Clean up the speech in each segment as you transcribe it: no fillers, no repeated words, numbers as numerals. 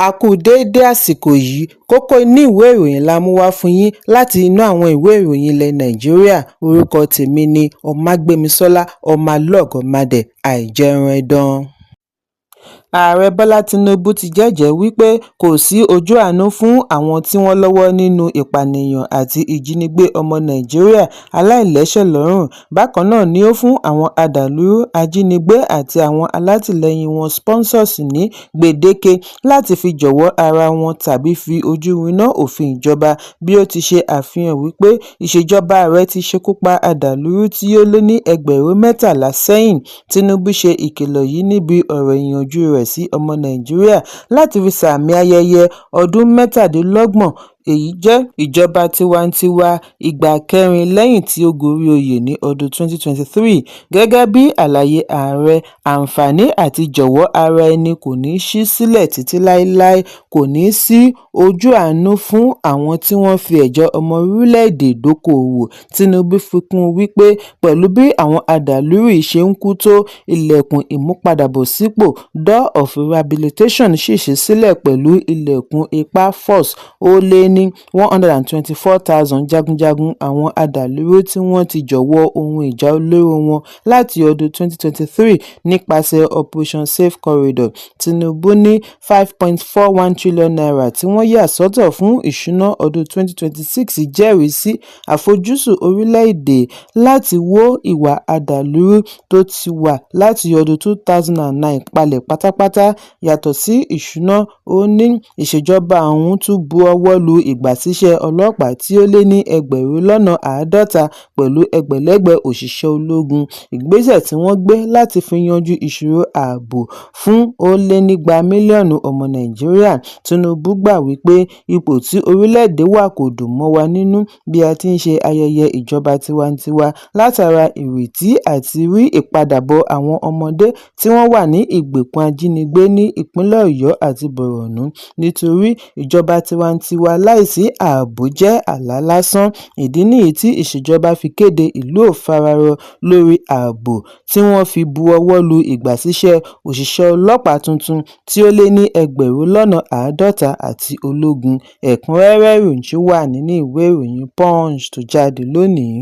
A kú déédé àsìkò yìí. Kókó inú ìwé ìròyìn la mú wá fún yín láti inú àwọn ìwé ìròyìn ilẹ̀ Nàìjíríà. Orúkọ tèmi ni Ọmágbémisọ́lá Ọmọlọ́gọ̀mádẹ Àìjẹunẹdàn. Ààrẹ Bọ́lá Tinubu ti jẹ́jẹ̀ẹ́ wí pé kò sí ojú àánú fún àwọn tí wọ́n lọ́wọ́ nínú ìpànìyàn àti ìjínigbé ọmọ Nàìjíríà aláìlẹ́sẹ̀ lọ́rùn. Bákan náà ni ó fún àwọn adàlúrú, ajínigbé àti àwọn alátìlẹyìn wọn sponsors ní gbèdéke láti fi jọ̀wọ́ ara wọn tàbí fi ojú winá òfin ìjọba, bí ó ti ṣe àfihàn wípé ìṣèjọba rẹ̀ ti ṣekú pa adàlúrú tí ó lé ní ẹgbẹ̀rún 13 sẹ́yìn. Tinubu ṣe ìkìlọ̀ yìí níbi ọ̀rọ̀ ìyànjú rẹ̀ sí ọmọ Nàìjíríà láti fi sààmì ayẹyẹ ọdún 27 èyí jẹ́ ìjọba tiwantiwa ìgbà kẹrin lẹ́yìn tí ó gorí oyè ní ọdún 2023. Gẹ́gẹ́ bí àlàyé ààrẹ, àǹfààní àti jọ̀wọ́ ara ẹni kò ní í ṣí sílẹ̀ títí láéláé, kò ní sí ojú àánú fún àwọn tí wọ́n fi ẹ̀jẹ̀ ọmọ orílẹ̀-èdè dókoòwò. Tinubu fi kún un wípé pẹ̀lú bí àwọn adàlúrú yìí ṣe ń kú tó, ilẹ̀kùn ìmúpadàbọ̀sípò door of rehabilitation ṣì ṣí sílẹ̀ pẹ̀lú ilẹ̀kùn ipá force. Ó lé ní 124,000 jagunjagun àwọn adàlúrú tí wọ́n ti jọ̀wọ́ ohun ìjà olóró wọn láti ọdún 2023 nípasẹ̀ Operation Safe Corridor. Tinubu ní ₦5.41 trillion tí wọ́n yà sọ́tọ̀ fún ìṣúná ọdún 2026 jẹ́rìí sí àfojúsùn orílẹ̀-èdè láti wọ ìwà adàlúrú tó ti wà láti ọdún 2009 palẹ̀ pátápátá. Yàtọ̀ sí ìṣúná, ó ní ìṣèjọba òun tún bu ọwọ́ lu ìgbasíṣẹ́ ọlọ́pàá tí ó lé ní ẹgbẹ̀rún lọ́nà 50 pẹ̀lú ẹgbẹ̀lẹ́gbẹ̀ òṣìṣẹ́ ológun, ìgbésẹ̀ tí wọ́n gbé láti fi yanjú ìṣòro ààbò fún ó lé nígba mílíọ̀nù ọmọ Nàìjíríà. Tinubu gbà wípé ipò tí orílẹ̀-èdè wà kò dùn mọ́ wa nínú bí a ti ń ṣe ayẹyẹ ìjọba tiwantiwa látara ìrètí àti rí ìpadàbọ̀ àwọn ọmọdé tí wọ́n wà ní ìgbèkùn ajínigbé ní ìpínlẹ̀ Ọ̀yọ́ àti Borno, nítorí ìjọba tiwantiwa láìsí ààbò jẹ́ àlá lásán. Ìdí nìyí tí ìṣèjọba fi kéde ìlú ò fararọ lórí ààbò, tí wọ́n fi bu ọwọ́ lu ìgbasíṣẹ́ òṣìṣẹ́ ọlọ́pàá tuntun tí ó lé ní ẹgbẹ̀rún lọ́nà 50 àti ológun. Ẹ̀kúnrẹ́rẹ́ ìròyìn wà nínú ìwé ìròyìn Punch tó jáde lónìí.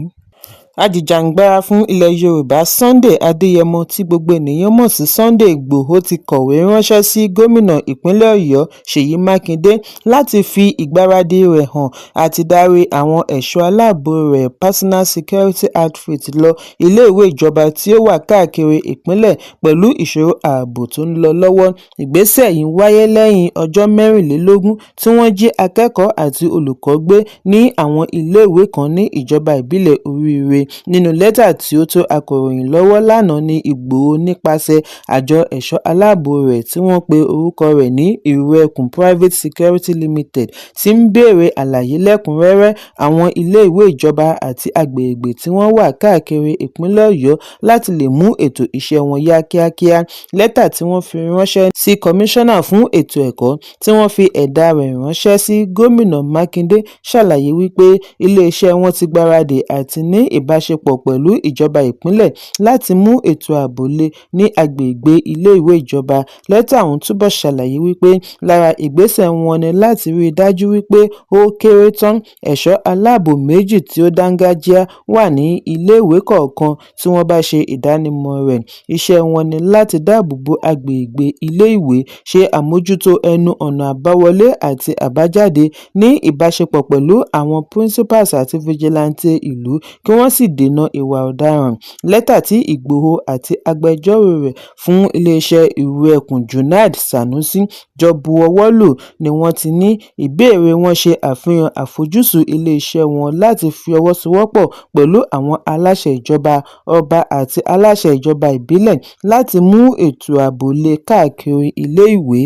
Ajìjàǹgbara fún ilẹ̀ Yorùbá Sunday Adéyẹmọ tí gbogbo ènìyàn mọ̀ sí Sunday Igboho ti kọ̀wé ránṣẹ́ sí gómìnà ìpínlẹ̀ Ọ̀yọ́ Ṣèyí Mákindè láti fi ìgbáradì rẹ̀ hàn àti darí àwọn ẹ̀ṣọ́ aláàbò rẹ̀ personal security outfit lọ iléèwé ìjọba tí ó wà káàkiri ìpínlẹ̀ pẹ̀lú ìṣòro ààbò tó ń lọ lọ́wọ́. Ìgbésẹ̀ yìí wáyé lẹ́yìn ọjọ́ 24 tí wọ́n jí akẹ́kọ̀ọ́ àti olùkọ́ gbé ní àwọn iléèwé kan ní ìjọba ìbílẹ̀ Oríire. Nínú lẹ́tà tí ó tó akọ̀ròyìn lọ́wọ́ lánàá ní Ìgbòho nípasẹ̀ àjọ ẹ̀ṣọ́ aláàbò rẹ̀ tí wọ́n pe orúkọ rẹ̀ ní Ìrù Ẹkùn Private Security Limited ti ń béèrè àlàyé lẹ́kùn-únrẹ́rẹ́ àwọn iléèwé ìjọba àti agbègbè tí wọ́n wà káàkiri ìpínlẹ̀ Ọ̀yọ́ láti lè mú ètò iṣẹ́ wọn yá kíákíá. Lẹ́tà tí wọ́n fi ránṣẹ́ sí Kọmíṣánná fún ètò ẹ̀kọ́, tí wọ́n fi ẹ̀dà rẹ̀ ránṣẹ́ sí Gómìnà Mákindè, ṣàlàyé wípé iléeṣẹ́ wọn ti gbáradì àti ní ìbáṣepọ̀ pẹ̀lú ìjọba ìpínlẹ̀ láti mú ètò ààbò le ní agbègbè iléèwé ìjọba. Lẹ́tà ọ̀hún túbọ̀ ṣàlàyé wípé lára ìgbésẹ̀ wọn ni láti rí i dájú wípé ó kéré tán ẹ̀ṣọ́ aláàbò méjì tí ó dáńgájíá wà ní iléèwé kọ̀ọ̀kan tí wọ́n bá ṣe ìdánimọ̀ rẹ̀. Iṣẹ́ wọn ní láti dáàbò bo agbègbè iléèwé, ṣe àmójútó ẹnu ọ̀nà àbáwọlé àti àbájáde ní ìbáṣepọ̀ pẹ̀lú àwọn principals àti fijilantànte ìlú kí wọ́n sì dènà ìwà ọ̀daràn. Lẹ́tà tí Ìgbòho àti agbẹjọ́rò rẹ̀ fún iléeṣẹ́ Ìrù Ẹkùn Junaid Sanusi jọ bu ọwọ́ lù ni wọ́n ti ní ìbéèrè wọn ṣe àfihàn àfojúsùn iléeṣẹ́ wọn láti fi ọwọ́ sowọ́pọ̀ pẹ̀lú àwọn aláṣẹ ìjọba, ọba àti aláṣẹ ìjọba ìbílẹ̀ láti mú ètò ààbò le káàkiri iléèwé.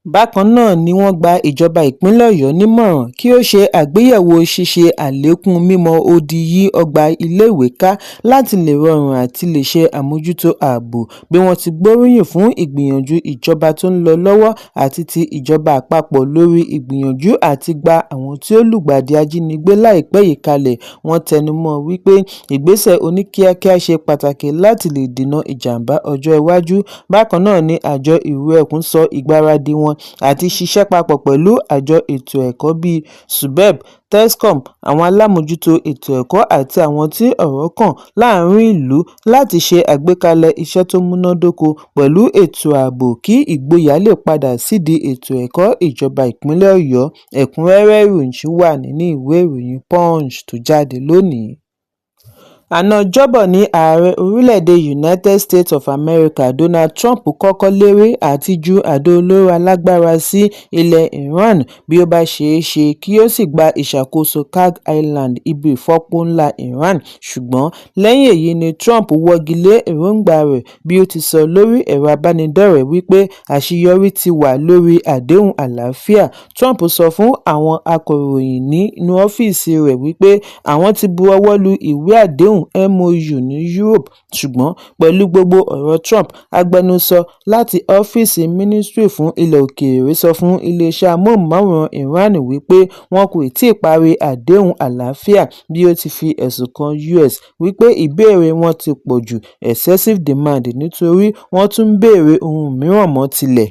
Bákan náà ni wọ́n gba ìjọba ìpínlẹ̀ Ọ̀yọ́ nímọ̀ràn kí ó ṣe àgbéyẹ̀wò ṣíṣe àlékún mímọ odi yí ọgbà iléèwé ká láti lè rọrùn àti lè ṣe àmójútó ààbò. Bí wọ́n ti gbóríyìn fún ìgbìyànjú ìjọba tó ń lọ lọ́wọ́ àti ti ìjọba àpapọ̀ lórí ìgbìyànjú àti gba àwọn tí ó lùgbàdì ajínigbé láìpẹ́ yìí kalẹ̀, wọ́n tẹnumọ́ wípé ìgbésẹ̀ oníkíákíá ṣe pàtàkì láti lè dènà ìjàm̀bá ọjọ́ iwájú. Bákan náà ni àjọ Ìrù Ẹkùn sọ ìgbáradì wọn wọn àti ṣiṣẹ́ papọ̀ pẹ̀lú àjọ ètò ẹ̀kọ́ bíi SUBEB, TESCOM, àwọn alámòjútó ètò ẹ̀kọ́ àti àwọn tí ọ̀rọ̀ kàn láàrin ìlú láti ṣe àgbékalẹ̀ iṣẹ́ tó múná dóko pẹ̀lú ètò ààbò kí ìgboyà lè padà sídìí ètò ẹ̀kọ́ ìjọba ìpínlẹ̀ Ọ̀yọ́. Ẹ̀kúnrẹ́rẹ́ ìròyìn ṣì wà nínú ìwé ìròyìn Punch tó jáde lónìí. Àná ọjọ́bọ̀ ní ààrẹ orílẹ̀-èdè United States of America Donald Trump kọ́kọ́ lérí àti ju àdó olóró alágbára sí ilẹ̀ Iran bí ó bá ṣeé ṣe kí ó sì gba ìṣàkóso Kharg Island, ibi ìfọpo ńlá Iran. Ṣùgbọ́n lẹ́yìn èyí ni Trump wọ́gi lé èròǹgbà rẹ̀, bí ó ti sọ lórí ẹ̀rọ ìbánidọ́rẹ̀ẹ́ wí pé àṣeyọrí ti wà lórí àdéhùn àlàáfíà. Trump sọ fún àwọn akọ̀ròyìn nínú ọ́fíìsì rẹ̀ wípé àwọn ti bu ọwọ́ lu ìwé àdéhùn MOU ní Europe. Ṣùgbọ́n pẹ̀lú gbogbo ọ̀rọ̀ Trump, agbẹnusọ láti ọ́fíìsì Ministry fún ilẹ̀ òkèèrè sọ fún iléeṣẹ́ amóhùnmáwòrán Iran wípé wọn kò tíì parí àdéhùn àlàáfíà, bí ó ti fi ẹ̀sùn kan US wípé ìbéèrè wọn ti pọ̀ ju, excessive demand, nítorí wọ́n tún ń béèrè ohun mìíràn mọ́ tilẹ̀.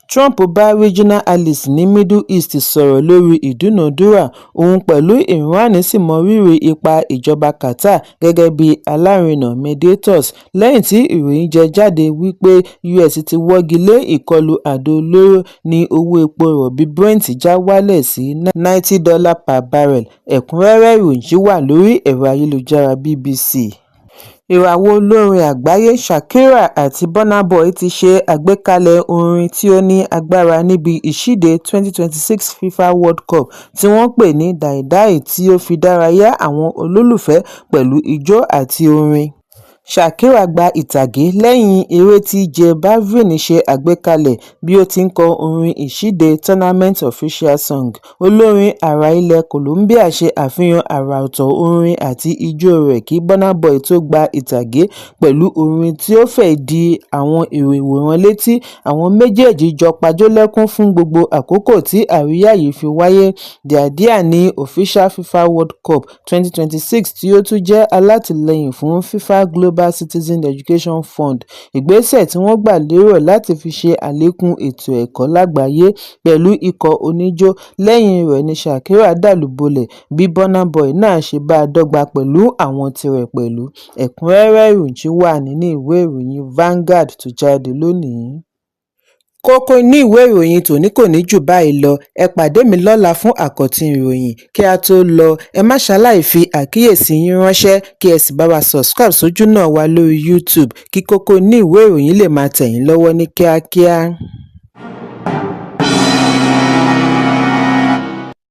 Trump bá regional allies ní Middle East sọ̀rọ̀ lórí ìdúnàádúrà, òun pẹ̀lú Iran sì mọrírì ipa ìjọba Qatar gẹ́gẹ́ bí alárinà, mediators. Lẹ́yìn tí ìròyìn jẹ jáde wípé US ti wọ́gi lé ìkọlù àdó olóró ní owó epo rọ̀bì Brent já wálẹ̀ sí $90 per barrel. Ẹ̀kúnrẹ́rẹ́ ìròyìn yìí wà lórí ẹ̀rọ ayélujára BBC. Ìràwọ̀ olórin àgbáyé Shakira àti Burna Boy ti ṣe àgbékalẹ̀ orin tí ó ní agbára níbi ìṣíde 2026 FIFA World Cup tí wọ́n pè ní "Dai Dai", tí ó fi dárayá àwọn olólùfẹ́ pẹ̀lú ijó àti orin. Shakira gba ìtàgé lẹ́yìn eré tí J Balvin ṣe àgbékalẹ̀ bí ó ti ń kọ orin ìṣíde tournament official song. Olórin àrà ilẹ̀ Colombia ṣe àfihàn àrà ọ̀tọ̀ orin àti ijó rẹ̀ kí Burna Boy tó gba ìtàgé pẹ̀lú orin tí ó fẹ́ dí àwọn èrò ìwòran létí. Àwọn méjèèjì jọ pajólẹ́kún fún gbogbo àkókò tí àríyá yìí fi wáyé. Dai Dai ní Official FIFA World Cup 2026 tí ó tún jẹ́ alátìlẹ́yìn fún FIFA Global Citizen Education Fund, ìgbésẹ̀ tí wọ́n gbà lérò láti fi ṣe àlékún ètò ẹ̀kọ́ lágbàáyé. Pẹ̀lú ikọ̀ oníjó lẹ́yìn rẹ̀ ní Shakira dàlù bolẹ̀ bí Burna Boy náà ṣe bá a dọ́gba pẹ̀lú àwọn tirẹ̀ pẹ̀lú. Ẹ̀kúnrẹ́rẹ́ ìròyìn yìí wà nínú ìwé ìròyìn Vanguard tó jáde lónìí. Kókó inú ìwé ìròyìn tòní kò ní jù báyìí lọ. Ẹ pàdé mi lọ́la fún àkọ́tún ìròyìn. Kí a tó lọ, ẹ má ṣaláì fi àkíyèsí yín ránṣẹ́, kí ẹ sì bá wa subscribe sójúnà wa lórí YouTube kí kókó inú ìwé ìròyìn lè máa tẹ̀ yín lọ́wọ́ ní kíákíá.